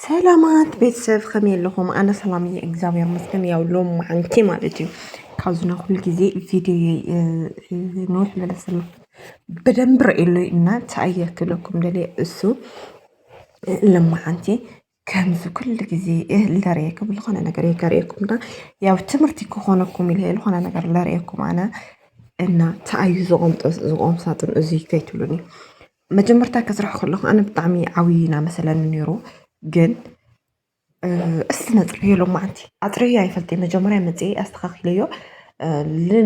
ሰላማት ቤተሰብ፣ ከመይ ኣለኹም? ኣነ ሰላም እየ፣ እግዚኣብሔር ይመስገን። ያው ሎም መዓንቲ ማለት እዩ፣ ካብዚ ና ኩሉ ግዜ ቪድዮ ንውሕ መለስና ብደንብ ረእየሉ እና ተኣየ ክብለኩም ደልየ። እሱ ሎም መዓንቲ ከምዚ ኩሉ ግዜ ለርእየኩም ዝኾነ ነገር የጋርእየኩም ና፣ ያው ትምህርቲ ክኾነኩም ኢለ ዝኾነ ነገር ለርእየኩም ኣነ እና ተኣዩ ዝቆምጦ ዝቆም ሳጥን እዙይ ከይትብሉኒ። መጀመርታ ከስራሕ ከለኹ ኣነ ብጣዕሚ ዓብዪ ኢና መሰለኒ ነይሩ፣ ግን እስቲ ነፅርዮ ሎም መዓንቲ። ኣፅርዮ ኣይፈልጥ፣ መጀመርያ መፅኤ ኣስተኻኺለዮ።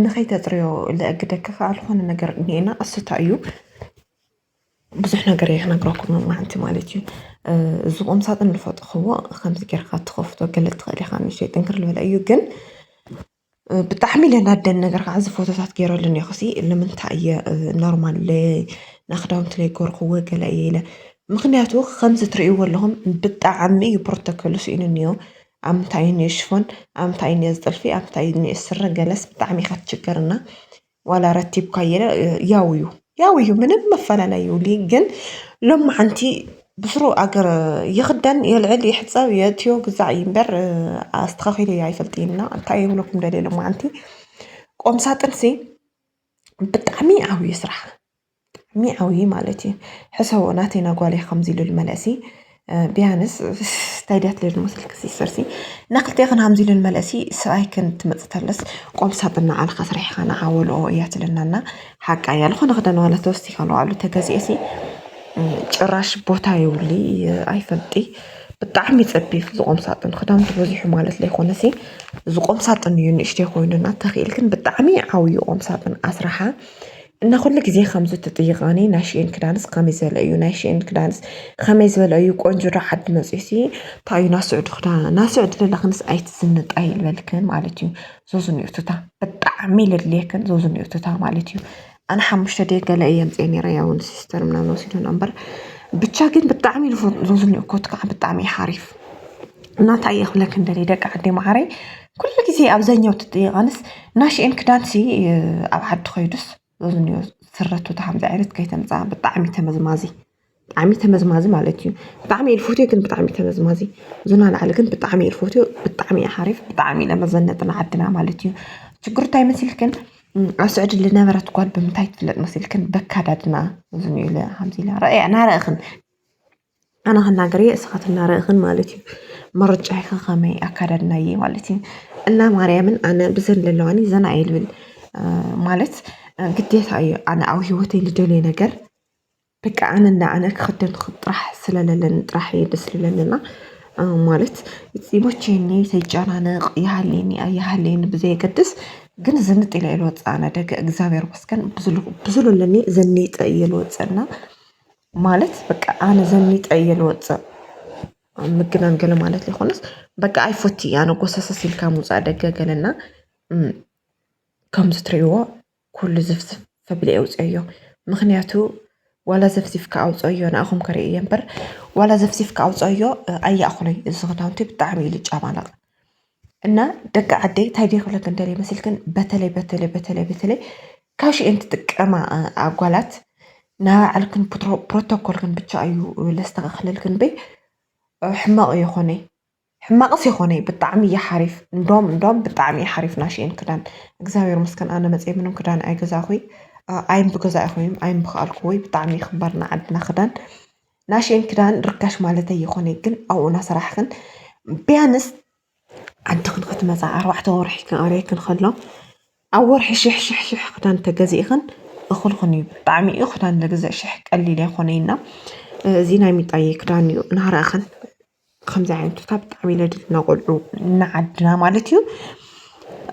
ንኸይተፅርዮ ለእግደካ ከዓ ዝኾነ ነገር እኒኤና እሱታ እዩ። ብዙሕ ነገር እየ ክነግረኩም ሎም መዓንቲ ማለት እዩ። እዚ ቁም ሳጥን ዝፈጥኽዎ ከምዚ ጌርካ ትኸፍቶ ገለ ትኽእል ኢኻ፣ ንእሽተይ ጥንክር ዝበለ እዩ፣ ግን ብጣዕሚ ለናደን ነገር ከዓ እዚ ፎቶታት ገይረሉን እየ ክሲ ንምንታይ እየ ኖርማል ናይ ክዳውንቲ ለይገርክዎ ገለ እየ ኢለ። ምክንያቱ ከምዚ ትርእይዎ ኣለኹም ብጣዕሚ እዩ ፕሮቶኮል ስኢኑ እኒኦ። ኣብ ምንታይ እኒኦ ሽፎን፣ ኣብ ምንታይ እኒኦ ዝጥልፊ፣ ኣብ ምንታይ እኒኦ ስረ ገለስ ብጣዕሚ ኢኻ ትችገርና። ዋላ ረቲብካ የለ ያው እዩ ያው እዩ ምንም መፈላለይ ይውሊ። ግን ሎም መዓንቲ ብስሩ ኣገር ይኽደን የልዕል ይሕፀብ የእትዮ ግዛዕ እዩ እምበር ኣስተኻኺሉ እየ ኣይፈልጥና። እንታይ ይብለኩም ደልየ ሎም መዓንቲ ቆምሳጥን ሲ ብጣዕሚ ዓብዩ ስራሕ፣ ብጣዕሚ ዓብዩ ማለት እዩ። ሕሰቦ ናተይ ናጓል እየ ከምዚ ኢሉ ልመለሲ ቢያንስ እንታይ ድያ ትልል መስልክ ሲስተርሲ እና ክልቴኽን ሃምዚ ኢሉ ልመለሲ ሰብኣይ ክን ትመፅእ ተለስ ቆምሳጥን ንዓልኻ ስራሕኻ ንዓወልኦ እያ ትለናና። ሓቃ እያ። ዝኾነ ክዳን ዋላ ተወሲኻ ንባዕሉ ተገዚኤሲ ጭራሽ ቦታ የብሉ ኣይፈልጢ። ብጣዕሚ ፀቢብ ዝቆም ሳጥን ክዳውንቲ በዚሑ ማለት ለይኮነሲ ዝቆም ሳጥን እዩ ንእሽተይ ኮይኑ እና ተኽኢልክን ብጣዕሚ ዓብዩ ቆም ሳጥን ኣስራሓ። እና ኩሉ ግዜ ከምዚ ትጥይቃኒ ናይ ሽኤን ክዳንስ ከመይ ዝበለ እዩ ናይ ሽኤን ክዳንስ ከመይ ዝበለ እዩ ቆንጆ ዶ ዓዲ መፅእሲ እንታይ እዩ ናስዑዲ ክዳ ናስዑዲ ለለክንስ ኣይትዝንጣ ይልበልክን ማለት እዩ። ዞዝኒኡ ቱታ ብጣዕሚ ለድልየክን ዞዝኒኡ ቱታ ማለት እዩ። ኣነ ሓሙሽተ ደ ገለ እየ ምፅእ ነረ ያውን ሲስተር ምናምን ወሲዶን እምበር ብቻ ግን ብጣዕሚ ልፎ ዞዝኒኡ ኮት ከዓ ብጣዕሚ ሓሪፍ እናታይ እየ ክብለክን ደለ ደቂ ዓዲ ማዓረይ ኩሉ ግዜ ኣብዘኛው ትጥይቃንስ ናሽኤን ክዳንሲ ኣብ ዓዲ ኮይዱስ ዞዝኒኡ ስረቱ ተሓምዚ ዓይነት ከይተምፃ ብጣዕሚ ተመዝማዚ ብጣዕሚ ተመዝማዚ ማለት እዩ። ብጣዕሚ እየ ልፎትዮ ግን ብጣዕሚ ተመዝማዚ ዙና ላዕሊ ግን ብጣዕሚ እየ ልፎትዮ ብጣዕሚ እየ ሓሪፍ ብጣዕሚ ለመዘነጥና ዓድና ማለት እዩ። ችግሩ እንታይ መሲልክን ኣብ ስዕዲ ልነበረት ጓል ብምንታይ ትፍለጥ መሲልክን በካዳድና ዙኒኡ ለ ሓምዚ ኢላ ረእያ ናረእኽን ኣነ ክናገር እየ እስኻት እናረእኽን ማለት እዩ። መረጫ ይኸ ከመይ ኣካዳድና እየ ማለት እዩ። እና ማርያምን ኣነ ብዘን ዘለዋኒ ዘና እየ ልብል ማለት ግዴታ እዩ። ኣነ ኣብ ህይወተይ ልደልዮ ነገር በቃ ኣነ እንዳ ኣነ ክኽደን ጥራሕ ስለለለኒ ጥራሕ እየ ደስ ልብለንና ማለት ይሞቸኒ ተይጨናነቕ ይሃለኒ ኣይሃለኒ ብዘየገድስ ግን ዝንጥ ኢለ እየ ልወፅእ ኣነ ደገ እግዚኣብሔር መስገን ብዝለለኒ ዘኒጠ እየ ልወፅእና ማለት በቃ ኣነ ዘኒጠ እየ ልወፅእ ምግናን ገለ ማለት ዘይኮነስ በቃ ኣይፎቲ ኣነ ጎሰሰስ ኢልካ ምውፃእ ደገ ገለና ከምዚ ትርእይዎ ኩሉ ዝፍዝፍ ፈብለ የውፅአዮ ምክንያቱ ዋላ ዘፍዚፍካ ኣውፀዮ ንኣኹም ከርኢ እየ እምበር ዋላ ዘፍዚፍካ ኣውፀዮ ኣያእኹለይ እዚ ክዳውንቲ ብጣዕሚ ኢሉ ጫማላቕ እና ደቂ ዓደይ እንታይ ደይ ክብለክን ደልየ መሲልክን በተለይ በተለይ በተለይ በተለይ ካሽኤን ትጥቀማ ኣጓላት ናይ ባዕልክን ፕሮቶኮልክን ብቻ እዩ ለስተካክለልክን በይ ሕማቕ የኾነይ ሕማቕስ የኾነይ ብጣዕሚ እየ ሓሪፍ እንዶም እንዶም ብጣዕሚ እየ ሓሪፍ ናሽኤን ክዳን እግዚኣብሔር መስከን ኣነ መፅየ ምንም ክዳን ኣይገዛኹይ ኣይም ብገዛ ይኹይም ኣይም ብክኣልኩወይ ብጣዕሚ ይኽበር ንዓድና ክዳን ናሽኤን ክዳን ርካሽ ማለተይ የኾነይ ግን ኣብኡ ናሰራሕኽን ቢያንስ ዓድኽን ክትመፃ ኣርባዕተ ወርሒ ክቕረየክን ከሎ ኣብ ወርሒ ሽሕ ሽሕ ሽሕ ክዳን ተገዚእኽን እኹልኽን እዩ ብጣዕሚ እዩ ክዳን ዝግዘእ ሽሕ ቀሊል ኣይኮነይና እዚ ናይ ሚጣየ ክዳን እዩ ናረእኽን ከምዚ ዓይነት ቱታ ብጣዕሚ ለድልና ቆልዑ እናዓድና ማለት እዩ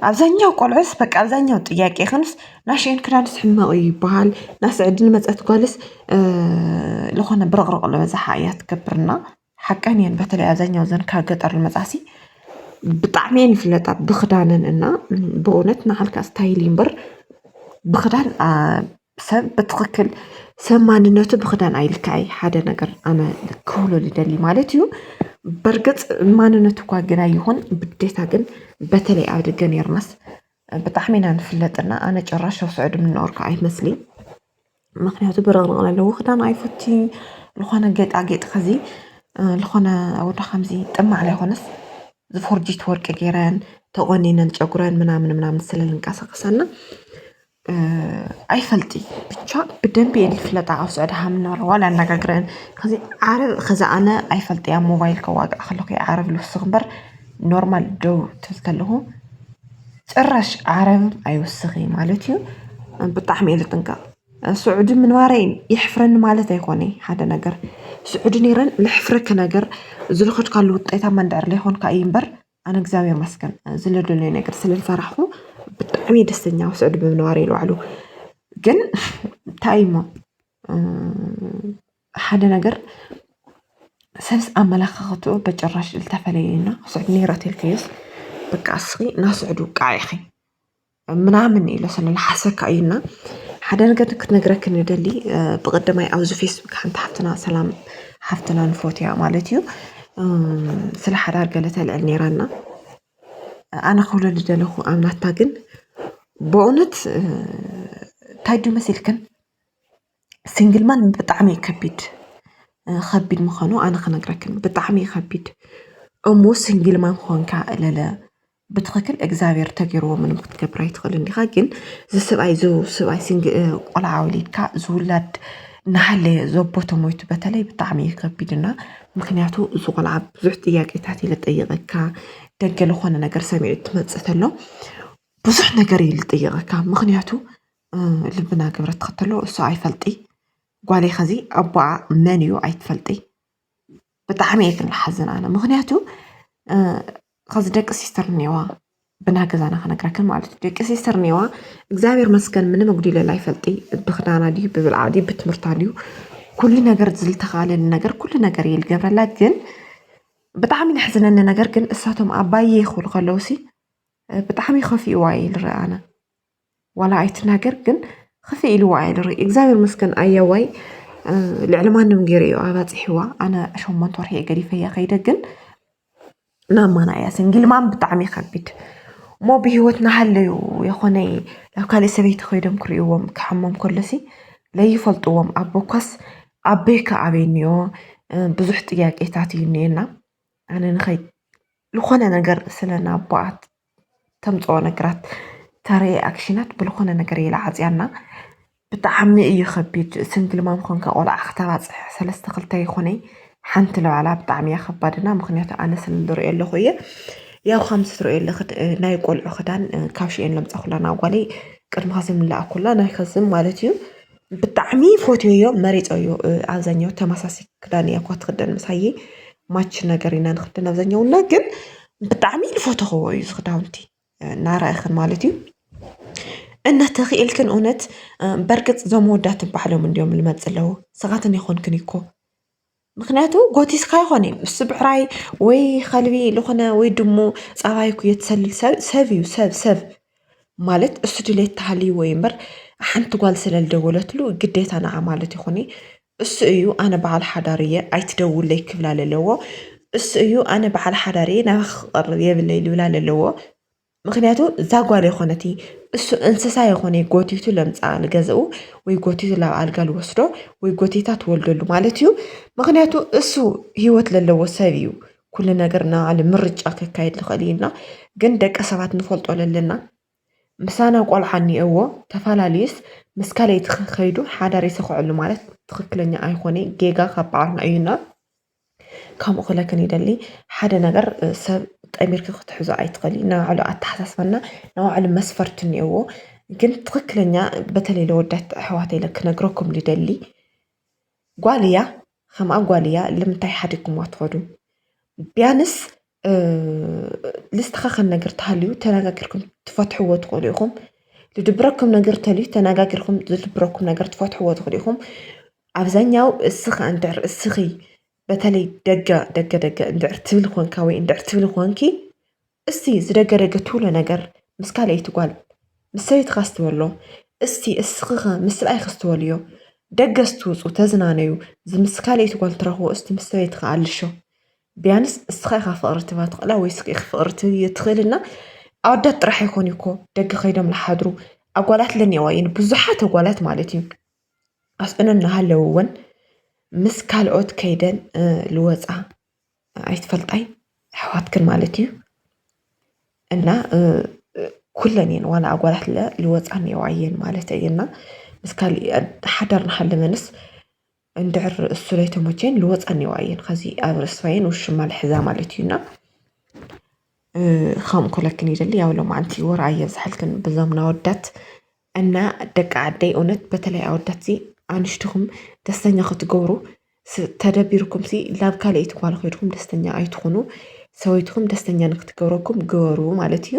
ኣብዛኛው ቆልዑስ በቃ ኣብዛኛው ጥያቄ ክንስ ናሽኤን ክዳንስ ሕመቕ እዩ ይበሃል ናስዕዲ ንመፀት ጓልስ ዝኾነ ብርቕርቕ ዝበዝሓ እያ ትገብርና ሓቀን እየን በተለይ ኣብዛኛው ዘን ካብ ገጠር ዝመፃሲ ብጣዕሚ እየን ይፍለጣ ብክዳነን እና ብእውነት ንዓልካ ስታይል እዩ እምበር ብክዳን ሰብ ብትክክል ሰብ ማንነቱ ብክዳን ኣይልካይ ሓደ ነገር ኣነ ክብሎ ልደሊ ማለት እዩ። በርግፅ ማንነቱ እኳ ግና ይኹን ብዴታ ግን በተለይ ኣብ ደገ ነርናስ ብጣዕሚ ኢና ንፍለጥና ኣነ ጭራሽ ኣብ ስዑዲ ምንነበርኩ ኣይመስሊ ምክንያቱ ብርቕርቕ ኣለዎ ክዳን ኣይፈቲ ዝኾነ ጌጣጌጥ ከዚ ዝኾነ ኣወዳ ከምዚ ጥማዕ ኣይኮነስ ዝፎርጂት ወርቂ ገይረን ተቆኒነን ጨጉረን ምናምን ምናምን ስለ ልንቀሳቀሳና ኣይፈልጢ። ብቻ ብደንቢ እየን ዝፍለጣ ኣብ ስዑዲ ሃምናረዋ ኣነጋግረን። ከዚ ዓረብ ከዚ ኣነ ኣይፈልጢ ኣብ ሞባይል ከዋግዕ ከለኹ ዓረብ ልውስኽ እምበር ኖርማል ደው ትብል ከለኹ ጭራሽ ዓረብ ኣይውስኽ ማለት እዩ። ብጣዕሚ እየ ዝጥንቀቕ። ስዑዲ ምንባረይ የሕፍረኒ ማለት ኣይኮነ። ሓደ ነገር ስዑዲ ነይረን ለሕፍረኪ ነገር ዝልኸድካሉ ውጤታማ እንድሕር ዘይኮንካ እዩ እምበር ኣነ እግዚኣብሔር መስገን ዝለደለዩ ነገር ስለ ዝሰራሕኩ ብጣዕሚ ደስተኛ ስዑዲ ብምንባረይ ይልባዕሉ። ግን እንታይ እሞ ሓደ ነገር ሰብስ ኣመላኻኽትኡ በጭራሽ ዝተፈለየ ኢና። ስዑዲ ነይራ ተልክዮስ በቃ እስኺ ናስዑዲ ውቃዕ ኢኺ ምናምን ኢሎ ስለ ልሓሰካ እዩና ሓደ ነገር ክትነግረክን ንደሊ። ብቀደማይ ኣብዚ ፌስቡክ ሓንቲ ሓፍትና ሰላም ሓፍትና ንፎትያ ማለት እዩ ስለ ሓዳር ገለ ተልዕል ነይራና። ኣነ ክብሎ ዝደለኹ ኣብ ናታ ግን ብእውነት እንታይ ድዩ መሲልክን ሲንግል ማን ብጣዕሚ ከቢድ ከቢድ ምዃኑ ኣነ ክነግረክን ብጣዕሚ ከቢድ። እሞ ሲንግል ማን ኾንካ ለለ ብትኽክል እግዚኣብሔር ተገይርዎ ምንም ክትገብር ኣይትኽእልን ዲኻ። ግን እዚ ሰብኣይ እዚ ሰብኣይ ሲንግ ቆልዓ ወሊድካ ዝውላድ እናሃለየ ዘቦ ተሞይቱ በተለይ ብጣዕሚ እዩ ከቢድ እና ምክንያቱ እዚ ቆልዓ ብዙሕ ጥያቄታት እዩ ዝጠይቀካ። ደገ ዝኾነ ነገር ሰሚዑ ትመፅእ ተሎ ብዙሕ ነገር እዩ ዝጠይቀካ። ምክንያቱ ልብና ግብረት ክትከተሎ እሱ ኣይፈልጢ ጓለይ ኸዚ ኣቦኣ መን እዩ ኣይትፈልጢ። ብጣዕሚ እየ ግን ዝሓዝን ኣነ ምክንያቱ ኸዚ ደቂ ሲስተር እኒዋ ብና ገዛና ክነግረክን ማለት እዩ ደቂ ሲስተር እኒዋ እግዚኣብሔር መስገን ምንም ኣጉዲለላ ኣይፈልጢ። ብክዳና ድዩ ብብልዓ ድዩ ብትምህርታ ድዩ ኩሉ ነገር ዝልተኻለኒ ነገር ኩሉ ነገር እየ ዝገብረላ። ግን ብጣዕሚ ዘሕዝነኒ ነገር ግን እሳቶም ኣባየ ይኽብሉ ከለውሲ ብጣዕሚ ከፊእዋ እየ ዝረኣና ዋላ ኣይትናገር ግን ክፍእ ኢልዋ እየ ዝርኢ እግዚኣብሔር መስገን ኣያዋይ ልዕሊ ማንም ገይሩ እዩ ኣባፂሕዋ። ኣነ ሸሞንተ ወርሒ እየ ገዲፈያ ከይደ ግን ናማና እያ ስንግልማን ብጣዕሚ ከቢድ። እሞ ብህይወት ናሃለዩ የኾነይ ናብ ካልእ ሰበይቲ ከይዶም ክርእዎም ክሓሞም ከሎሲ ለይፈልጥዎም ኣቦኳስ ኣበይካ ኣበይ እኒኦ ብዙሕ ጥያቄታት እዩ እኒኤና። ኣነ ንኸይ ዝኾነ ነገር ስለ ናቦኣት ተምፅኦ ነገራት ተረየ ኣክሽናት ብልኾነ ነገር እየ ለዓፅያና። ብጣዕሚ እዩ ከቢድ ስንግል ማም ኮንካ ቆልዓ ክተባፅሕ ሰለስተ ክልተ ይኮነይ ሓንቲ ለባዕላ ብጣዕሚ እያ ከባድና ምክንያቱ ኣነ ስለ ዝሪኦ ኣለኹ እየ። ያው ከም ትሪኦ ኣለኺ ናይ ቆልዑ ክዳን ካብ ሽኤን ለምፃ ኩላ ናብ ጓለይ ቅድሚ ከዚ ምላኣ ኩላ ናይ ከዝም ማለት እዩ። ብጣዕሚ ፎትዮዮ መሪፀዮ ኣብዛኛው ተመሳሲ ክዳን እያ እኳ ትክደን ምሳየ ማች ነገር ኢና ንክደን ኣብዛኛው እና ግን ብጣዕሚ ዝፈተኽዎ እዩ ዝክዳውንቲ እናረእኽን ማለት እዩ። እነተኽኢልክን እውነት በርግፅ ዞም ወዳትን ባዕሎም እንዲዮም ልመፅ ኣለዉ ስኻትን ይኾንክን ይኮ ምክንያቱ ጎቲስካ ይኾነ ምስ ብዕራይ ወይ ከልቢ ልኾነ ወይ ድሙ ፃባይ ኩ የተሰልል ሰብ ሰብ እዩ ሰብ ሰብ ማለት እሱ ድሌት ተሃልይዎ እዩ እምበር ሓንቲ ጓል ስለ ልደወለትሉ ግዴታ ንዓ ማለት ይኾነ እሱ እዩ ኣነ በዓል ሓዳር እየ ኣይትደውለይ ክብላ ለለዎ እሱ እዩ ኣነ በዓል ሓዳር እየ ናባኺ ክቐርብ የብለይ ልብላ ለለዎ ምክንያቱ እዛ ጓል የኾነቲ እሱ እንስሳ የኾነ ጎቲቱ ለምፅኣ ልገዝኡ ወይ ጎቲቱ ላብ ኣልጋ ልወስዶ ወይ ጎቲታ ትወልደሉ ማለት እዩ። ምክንያቱ እሱ ህይወት ለለዎ ሰብ እዩ ኩሉ ነገር እናባዕሉ ምርጫ ከካየድ ልኽእል እዩ እና ግን ደቂ ሰባት ንፈልጦ ለለና ምሳና ቆልዓ እኒኦዎ ተፈላለዩስ ምስ ካልኣይቲ ከይዱ ሓዳር ይሰኽዐሉ ማለት ትኽክለኛ ኣይኾነ ጌጋ ካብ በዓልና እዩና ከምኡ ክለክን ይደሊ ሓደ ነገር ሰብ ጠሚርኪ ክትሕዞ ኣይትኽእሊ ናይ ባዕሉ ኣተሓሳስባና ናይ ባዕሉ መስፈርት እኒኦዎ ግን ትኽክለኛ በተለይ ለወዳት ኣሕዋት ኢለ ክነግረኩም ልደሊ ጓል እያ ከምኣ ጓል እያ ልምንታይ ሓዲግኩማ ትኸዱ ቢያንስ ልስተኻኸል ነገር ተሃልዩ ተነጋጊርኩም ትፈትሕዎ ትኽእሉ ኢኹም። ዝድብረኩም ነገር ተልዩ ተነጋጊርኩም ዝድብረኩም ነገር ትፈትሕዎ ትኽእሉ ኢኹም። ኣብዛኛው እስኺ እንድሕር እስኺ በተለይ ደገ ደገ ደገ እንድሕር ትብል ኮንካ ወይ እንድሕር ትብል ኮንኪ እስቲ ዝደገ ደገ ትብሎ ነገር ምስ ካልኣይቲ ጓል ምስ ሰበይትኻ ስትበሎ እስቲ እስኺ ኸ ምስ ሰብኣይኺ ስትበልዮ ደገ ስትውፁ ተዝናነዩ ምስ ካልኣይቲ ጓል ትረኽቦ እስቲ ምስ ሰበይትኻ ኣልሾ። ቢያንስ እስኻ ኢኻ ፍቕሪ ትባ ትኽእላ ወይ እስኺ ኢኺ ፍቕሪ ትብ ትኽእል እና ኣወዳት ጥራሕ ኣይኮን እኮ ደገ ከይዶም ልሓድሩ ኣጓላት ለኒዋ እየን ብዙሓት ኣጓላት ማለት እዩ ኣስእኖ እናሃለውወን ምስ ካልኦት ከይደን ልወፃ ኣይትፈልጣይ፣ ኣሕዋትክን ማለት እዩ። እና ኩለን እየን ዋላ ኣጓላት ልወፃ እኒዋ እየን ማለት እዩ። እና ምስ ካሊእ ሓዳር ንሃለመንስ እንድዕር እሱ ላይ ተመቸን ልወፃ እኒዋ እየን። ከዚ ኣብ ርእስፋየን ውሽማ ልሕዛ ማለት እዩ። እና ከምኡ ክለክን ይደሊ። ያው ሎማዓንቲ ወር ኣየብዝሓልክን ብዞም ናወዳት እና ደቂ ዓደይ፣ እውነት በተለይ ኣወዳት ዚ ኣንሽትኹም ደስተኛ ክትገብሩ፣ ተደቢርኩም ሲ ላብ ካልኣይቲ ጓል ኮይድኩም ደስተኛ ኣይትኹኑ። ሰበይትኹም ደስተኛ ንክትገብረኩም ግበሩ ማለት እዩ።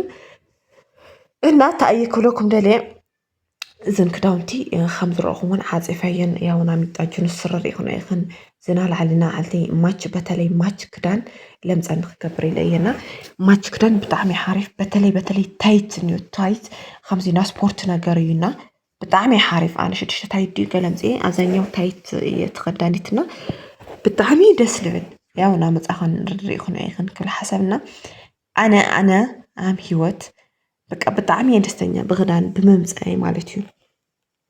እና እንታይ እየ ክብለኩም ደልየ፣ እዘን ክዳውንቲ ከም ዝረእኹም እውን ዓፂፈየን። ያው ናሚጣ ጅንስ ስረ ሪኢኹን ኢኽን ዝና ላዕሊ ና ዓልቲ ማች፣ በተለይ ማች ክዳን ለምፀኒ ክገብር ኢለ እየና። ማች ክዳን ብጣዕሚ ሓሪፍ፣ በተለይ በተለይ ታይት እኒኦ፣ ታይት ከምዚ ና ስፖርት ነገር እዩና ብጣዕሚ ሓሪፍ። ኣነ ሽዱሽተ ታይት ድዩ ገለምፂ፣ ኣብዛኛው ታይት እየ ተኸዳኒትና ብጣዕሚ ደስ ልብል። ያው ናመፃኸን ርኢኹን ኢኽን ክብል ሓሰብና። ኣነ ኣነ ኣም ህይወት በቃ ብጣዕሚ እየ ደስተኛ ብክዳን ብምምፃይ ማለት እዩ።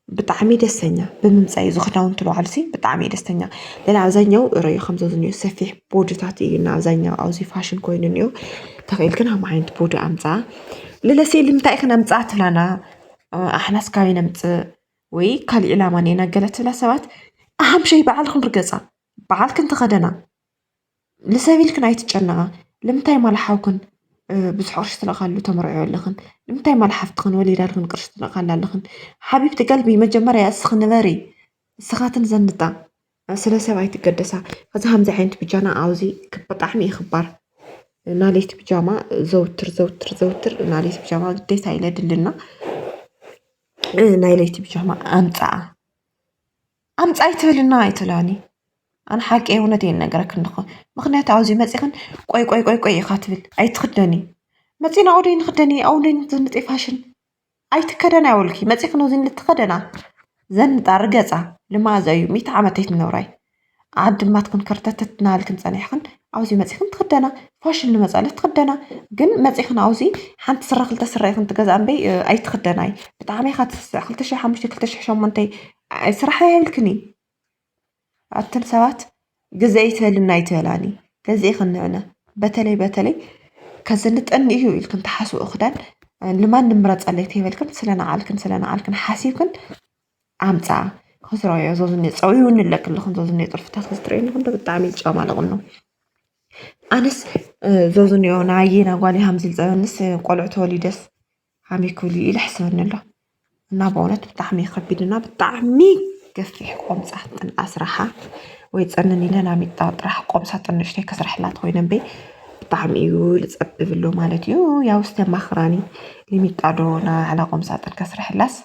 ብጣዕሚ ደስተኛ ብምምፃይ ዝክዳውንቲ በዓልሲ ብጣዕሚ እየ ደስተኛ። ሌላ ኣብዛኛው ርእዩ ከምዚ ዝኒኦ ሰፊሕ ቦድታት እዩ እና ኣብዛኛው ኣብዚ ፋሽን ኮይኑ እኒኦ። ተኽኢልክን ሃም ዓይነት ቦዲ ኣምፃ። ልለሴ ልምንታይ ክነምፃ ትብላና? ኣሕናስ ካበይ ነምፅእ? ወይ ካሊእ ዕላማ እኒኤና ገለ ትብላ ሰባት። ኣሃምሸይ በዓልክን ርገፃ፣ በዓልክን ተኸደና። ልሰብ ኢልክን ኣይትጨነቓ። ልምንታይ ማል ሓውክን ብዙሕ ቅርሺ ትልእኻሉ ተመርዕዮ ኣለኽን? ልምንታይ ማል ሓፍትኽን ወሊዳልክን ቅርሺ ትልእኻላ ኣለኽን? ሓቢብቲ ገልቢ መጀመርያ እስኺ ንበሪ። እስኻትን ዘንጣ። ስለ ሰብ ኣይትገደሳ። ከዚ ከምዚ ዓይነት ብጃና ኣብዚ ብጣዕሚ እዩ ክባር። ናለይቲ ብጃማ ዘውትር ዘውትር ዘውትር ናለይቲ ብጃማ ግዴታ ኢለ ድልና። ናይ ለይቲ ብጃማ ኣምፃኣ። ኣምፃ ኣይትብልና ኣይትብላኒ። ኣነ ሓቂ እውነት እየ ነገረክ እንድኾ። ምክንያቱ ኣብዚ መፂኽን ቆይ ቆይ ቆይ ቆይ ኢኻ ትብል። ኣይትኽደኒ። መፂና ኣውደይ ንኽደኒ ኣውደይ ንዘንጥ ፋሽን። ኣይትከደና ይወልኪ። መፂኽን ኣብዚ ልትኸደና። ዘንጣ ርገፃ። ልማዘ እዩ። ሚእቲ ዓመት ኣይትነብራይ። ዓዲ ማትክን ከርተተት ናልክን ፀኒሕክን ኣብዚ መፂኽን ትኽደና። ፋሽን ንመፃለ ትኽደና። ግን መፂኽን ኣብዚ ሓንቲ ስረ ክልተ ስረ ኢኽን ትገዝኣ እምበይ ኣይትኽደናይ። ብጣዕሚ ኢኻ ትስስዕ። ክልተ ሺሕ ሓሙሽተ ክልተ ሺሕ ሸሞንተ ስራሕ ኣይብልክን እዩ። ኣትን ሰባት ግዘ ይትበልና ኣይትበላኒ። ገዚእኽን ንዕነ በተለይ በተለይ ከዘንጠኒ እዩ ኢልክን ትሓስብኦ ክዳን ልማን ንምረፀለይ ተይበልክን ስለ ንዓልክን ስለ ንዓልክን ሓሲብክን ኣምፃ። ክዝረዮ ዞዝኒ ፀውዩኒ ኣለክልኽን ዞዝኒ ጥልፍታት ክትርእየኒ ክንዶ ብጣዕሚ ጫማ ለቕኖ። ኣነስ ዞዝኒዮ ናየና ጓል ሃምዚ ዝፀበንስ ቆልዑ ተወሊደስ ሃመይ ክብል እዩ ኢለ ሕሰበኒ ኣሎ። እና በእውነት ብጣዕሚ ከቢድና ብጣዕሚ ገፊሕ ቆምፃጥን ኣስራሓ ወይ ፀንን ኢለ ናሚጣ ጥራሕ ቆምሳጥን ንእሽተይ ከስርሕላት ኮይነ እምበይ ብጣዕሚ እዩ ልፀብብ ኣሎ ማለት እዩ። ያው እስተ ማኽራኒ ሊሚጣ ዶ ናዕላ ቆምሳጥን ከስርሕላስ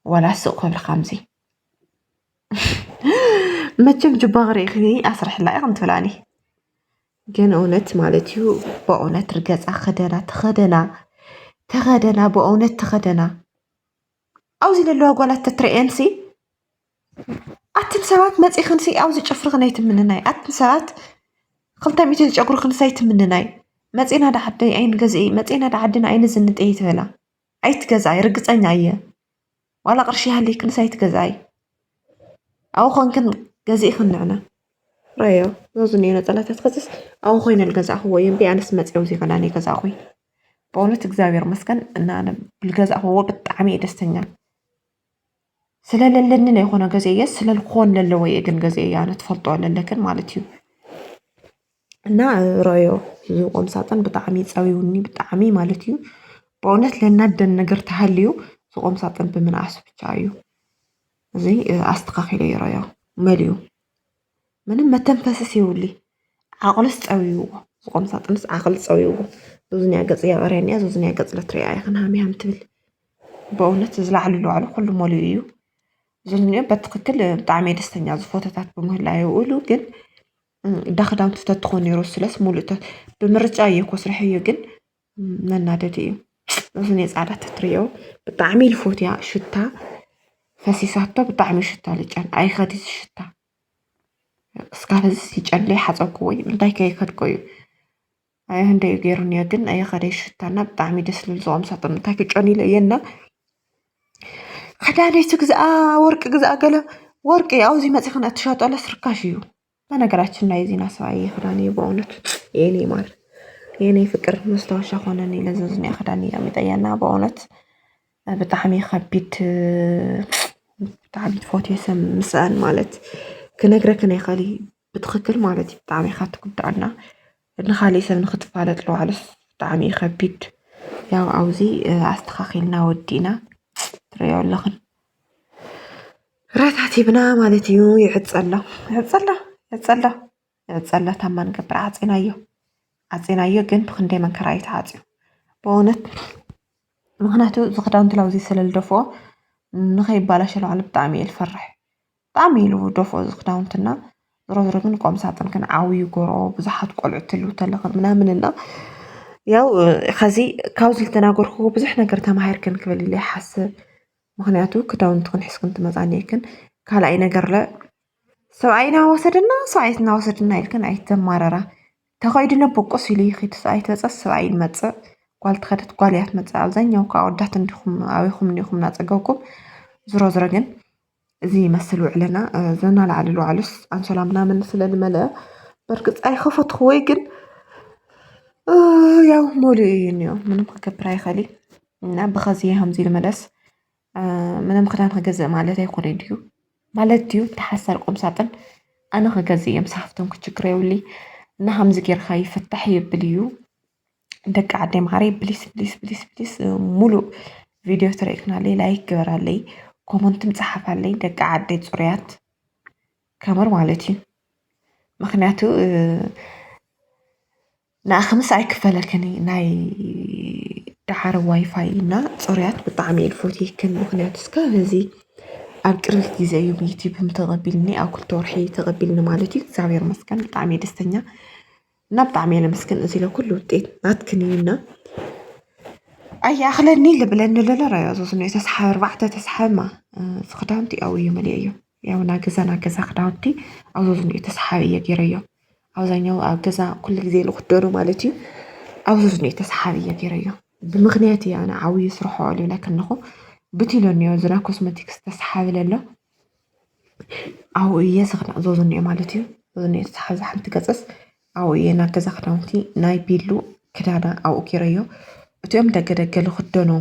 ዋላ ስቕ ክብል ከምዚ መቸም ጅባ ክርእኽኒ ኣስርሕላ ኢኽን ትብላኒ። ግን እውነት ማለት እዩ። በእውነት ርገፃ ክደና ተኸደና ተኸደና በእውነት ተኸደና። ኣብዚ ዘለዋ ጓላት ተትርእየንሲ ኣትን ሰባት መፂኽንሲ ኣብዚ ጭፍርኽን ኣይትምንናይ። ኣትን ሰባት ክልተ ሚእቲ ዝጨጉርኽንስ ኣይትምንናይ። መፂና ዳዓደይ ኣይንገዝኢ መፂና ዳዓድና ኣይንዝንጥ እየ ትበላ። ኣይትገዝኣይ ርግፀኛ እየ። ዋላ ቅርሺ ይሃልይክንስ ኣይትገዝኣይ። ኣብኡ ኮንክን ገዚእክን ንዕነ ረዮ ዞዝኒዮ ነፀላታት ከዝስ ኣብኡ ኮይነ ልገዛእክዎ እየ እምበይ ኣነስ መፅዮ ዜኸዳን የገዛእኩይ። በእውነት እግዚኣብሔር መስገን እና ኣነ ልገዛእክዎ ብጣዕሚ እየ ደስተኛ። ስለ ለለኒ ናይ ኮነ ገዜ እየ ስለ ልኮን ለለዎ እየ ግን ገዜ እየ ኣነ ትፈልጦ ለለክን ማለት እዩ። እና ረዮ እዚ ቆምሳጥን ብጣዕሚ ፀዊውኒ ብጣዕሚ ማለት እዩ። በእውነት ለናደን ነገር ተሃልዩ ዝቆምሳጥን ብምንኣስ ብቻ እዩ። እዚ ኣስተኻኺለ ይረዮ መሊኡ ምንም መተንፈስስ ይውሊ። ዓቕልስ ፀዊውዎ ዝቆምሳጥንስ ዓቕል ፀዊውዎ። ዙዝንያ ገፅ ያቐርያ እኒያ ዙዝንያ ገፅ ለትሪያ ኢኽን ሃሚሃም ትብል። በእውነት ዝላዕሉ ለዋዕሉ ኩሉ መሊኡ እዩ። ዞዝኒኦ በትክክል ብጣዕሚ ደስተኛ ዝፎቶታት ብምህላዩ ውእሉ ግን እዳ ክዳውንቲ ተትኾን ነይሩ ስለስ ሙሉእ ተ- ብምርጫ እየ እኮ ስርሐዮ ግን መናደዲ እዩ። እዚ ናይ ፃዕዳ ተትሪኦ ብጣዕሚ ልፎትያ ሽታ ፈሲሳቶ ብጣዕሚ ሽታ ልጨን ኣይኸዲ ሽታ እስካብ እዚ ሲጨለ ሓፀብኩዎ እዩ እንታይ ከይከድኮ እዩ ኣይ ህንደዩ ገይሩኒ እየ ግን ኣይኸደ ሽታና ብጣዕሚ ደስ ልብል ዝቆም ሳጥን እንታይ ክጨን ኢለ እየና ክዳነይ ትግዝኣ ወርቂ ግዝኣ ገለ ወርቂ ኣብዚ መፂኽን እትሸጠለስ ርካሽ እዩ። በነገራችን ላይ ዚና ሰብኣይ ክዳን እዩ በእውነት። የኔ ማር፣ የኔ ፍቅር መስታወሻ ኾነን ኢለ ዘዝኒያ ክዳን እዩ ኣሚጠያና በእውነት። ብጣዕሚ ከቢድ፣ ብጣዕሚ ትፈትዮ ሰብ ምስኣን ማለት ክነግረክን ኣይኽእል እዩ። ብትኽክል ማለት እዩ። ብጣዕሚ ኢኻ ትጉዳእና። ንኻሊእ ሰብ ንክትፋለጥ ለዋዕለስ ብጣዕሚ እዩ ከቢድ። ያው ኣብዚ ኣስተኻኺልና ወዲእና ትሪኦ ኣለኽን። ረታት ሂብና ማለት እዩ። ይዕጸሎ፣ ይዕጸሎ፣ ይዕጸሎ፣ ይዕጸሎ። ታማ ንገብር ዓጺናዮ፣ ዓጺናዮ ግን ብክንደይ መንከራ እዩ ተዓጽዩ። በእውነት ምክንያቱ እዚ ክዳውንቲ ላውዚ ስለ ልደፍኦ ንኸይባላሸ ለዋዕለ ብጣዕሚ እየ ልፈርሕ። ብጣዕሚ ኢሉ ደፍኦ እዚ ክዳውንትና። ዝሮ ዝሮ ግን ቆም ሳጥን ግን ዓብዩ ጎሮ ብዙሓት ቆልዑ ትልው ተለኽን ምናምን እና ያው ከዚ ካብዚ ልተናገርኩ ብዙሕ ነገር ተማሂርክን ክብል ኢለ ይሓስብ። ምክንያቱ ክዳውንትኽን ሒዝክን ትመፃኒ የክን ካልኣይ ነገር ለ ሰብኣይ እናወሰደና ሰብኣይ እናወሰደና ኢልክን ኣይተማረራ። ተኸይዱ ነብቁስ ኢሉ ይኺድ ሰብኣይ ትመፀስ ሰብኣይ ይመፅእ። ጓል ተኸደት ጓል እያ ትመፅእ። ኣብዛኛው ከዓ ወዳት እንዲኹም ኣበይኹም እንዲኹም እናፀገብኩም ዝሮ ዝሮ ግን እዚ ይመስል ውዕለና። ዘናላዕሊ ልዋዕሉስ ኣንሶላ ምናምን ስለ ዝመልአ በርግፅ ኣይኸፈትኽወይ ግን ያው መሊኡ እዩ እኒኦ ምንም ክገብር ኣይኽእል። እና ብኸዚ ከምዚ ልመለስ ምንም ክዳን ክገዝእ ማለት ኣይኮነ ድዩ? ማለት ድዩ ተሓሳር ቁም ሳጥን ኣነ ክገዝእ እዮም ሳፍቶም ክችግር የብሊ። እና ከምዚ ጌርካ ይፍታሕ ይብል እዩ። ደቂ ዓደይ ማዓረይ ፕሊስ ፕሊስ ፕሊስ ፕሊስ ሙሉእ ቪድዮ ተረኢክናለይ ላይክ ግበራለይ ኮመንትም ፀሓፋለይ ደቂ ዓደይ ፅሩያት ከምር ማለት እዩ። ምክንያቱ ንኣኽምስ ኣይክፈለክን እዩ ናይ ደሓር ዋይፋይ እና ፅሩያት ብጣዕሚ እየ ዝፈትየክን ምክንያቱ እስከ እዚ ኣብ ቅርቢት ግዜ እዩ ዩቲብ ተቐቢልኒ ኣብ ክልተ ወርሒ ተቐቢልኒ ማለት እዩ እግዚኣብሔር መስገን ብጣዕሚ እየ ደስተኛ እና ብጣዕሚ እየ ለመስግን እዚ ለኩሉ ውጤት ናትክን እዩ እና ኣይኣኽለኒ ልብለኒ ለለ ራዮ ዞዝኖ ተስሓብ ኣርባዕተ ተስሓብማ ክዳውንቲ ኣብኡ እዩ መሊአዮ ያው ና ገዛ ና ገዛ ክዳውንቲ ኣብ ዞዝኖ ተስሓብ እየ ገይረዮ ኣብዛኛው ኣብ ገዛ ኩሉ ግዜ ልክደኑ ማለት እዩ ኣብ ዞዝኖ ተስሓብ እየ ገይረዮ ብምክንያት እየ ኣነ ዓብዩ ስርሖ ልብለክ ኣለኹ ብቲሎ እኒኦ ዝና ኮስመቲክስ ተስሓብ ለሎ ኣብኡ እየ ዝኽዳእ ዞዝኒኦ ማለት እዩ ዞዝኒኦ ተስሓብ ዝሓንቲ ገፅስ ኣብኡ እየ ናብ ገዛ ክዳውንቲ ናይ ቢሉ ክዳና ኣብኡ ገይረዮ እቲኦም ደገ ደገ ልክደኖም